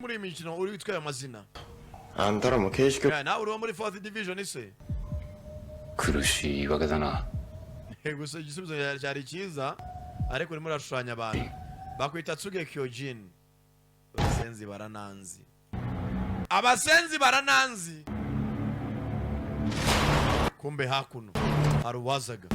muri iyi mikino uri witwa ayo mazina. あんたらも形式 Yeah, nawe uri uwo muri fourth division se? 苦しい言い訳だな。 Gusa igisubizo cyari cyiza, ariko urimo urashushanya abantu bakwita Tsuge Kyojin. Abasenzi barananzi, abasenzi barananzi. Kumbe hakuno hari uwazaga.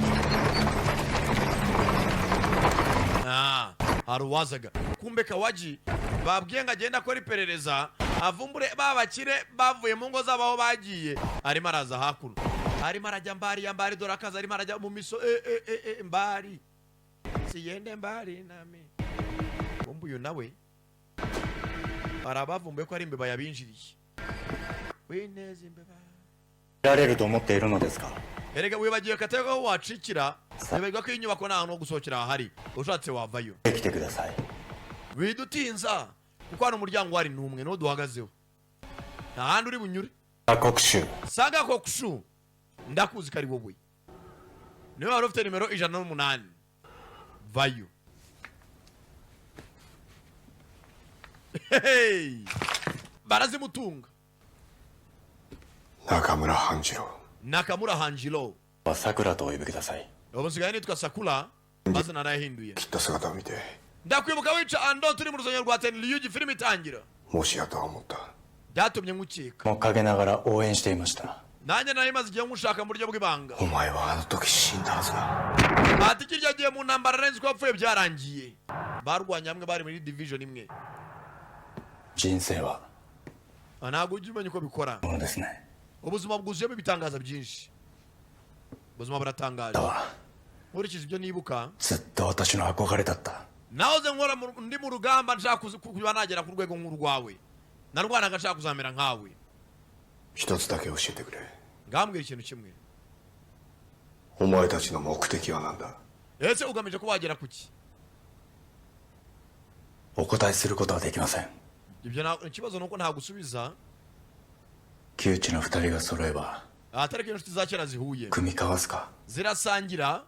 Ah, hari uwazaga. Kumbe Kawaji babwiye ngo agende akora iperereza, avumbure ba bakire bavuye mu ngo zabo aho bagiye. Arimo araza hakuno, arimo arajya mbari ya mbari. Dore akazi, arimo arajya mu miso mbari siyende mbari nami. Kumbe uyu nawe hari abavumbuye ko ari imbeba yabinjiriye, wineza imbeba. られると思っているのですか？ Erega wibagiwe katego aho wacikira, wibagirwa ko iyi nyubako nta hantu ho gusohokera hahari, ushatse wavayo. 来てください。 Widutinza, kuko hano umuryango wari n'umwe niwo duhagazeho, nta handi uri bunyure. 国州。 Saga Kokushu, ndakuzi ko ari wowe, niwe wari ufite nimero 108. Vayo. Hey! Barazimutunga. 中村半次郎。 Nakamura Hanjiro. はさくらとお呼びください。 Ubu nsigaye nitwa Sakura, maze narayahinduye. 切った姿を見て、 Ndakwibuka wica Ando turi mu rusengero rwa Tenryugi, filime itangira. もしやとは思った。 Byatumye nkukeka. も陰ながら応援していました。 Nanjye nari maze igihe nkushaka mu buryo bw'ibanga. お前はあの時死んだはずだ。 Ati kirya gihe mu ntambara arenze ko wapfuye byarangiye. Barwanye hamwe, bari muri division imwe. 人生は Ah, ntabwo ujya umenya uko bikora. ものですね。 Ubuzima bwuzuyemo ibitangaza byinshi, ubuzima buratangaje. だは Nkurikije ibyo nibuka, ずっと私の憧れだった。 nahoze nkora ndi mu rugamba nshaka kuba nagera ku rwego nk'urwawe. Narwanaga nshaka kuzamera nkawe. 一つだけ教えてくれ。 Ngambwira ikintu kimwe. お前たちの目的は何だ？ Ese ugamije ko wagera ku ki? お答えすることはできません。 Ibyo ikibazo ni uko ntagusubiza. 旧知の二人が揃えば、 Atari ko inshuti za kera zihuye, 組み交わすか、 zirasangira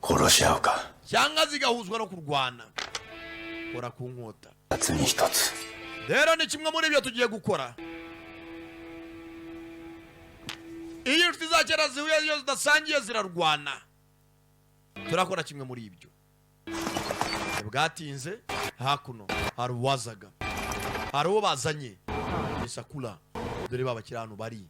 殺し合うか、 cyangwa zigahuzwa no kurwana, kora ku nkota. 二つに一つ。 Rero ni kimwe muri ibyo tugiye gukora. Iyo inshuti za kera zihuye, iyo zidasangiye zirarwana. Turakora kimwe muri ibyo. Bwatinze, hakuno hari uwazaga, hari uwo bazanye, ni Sakura. Dore babakira hano bari.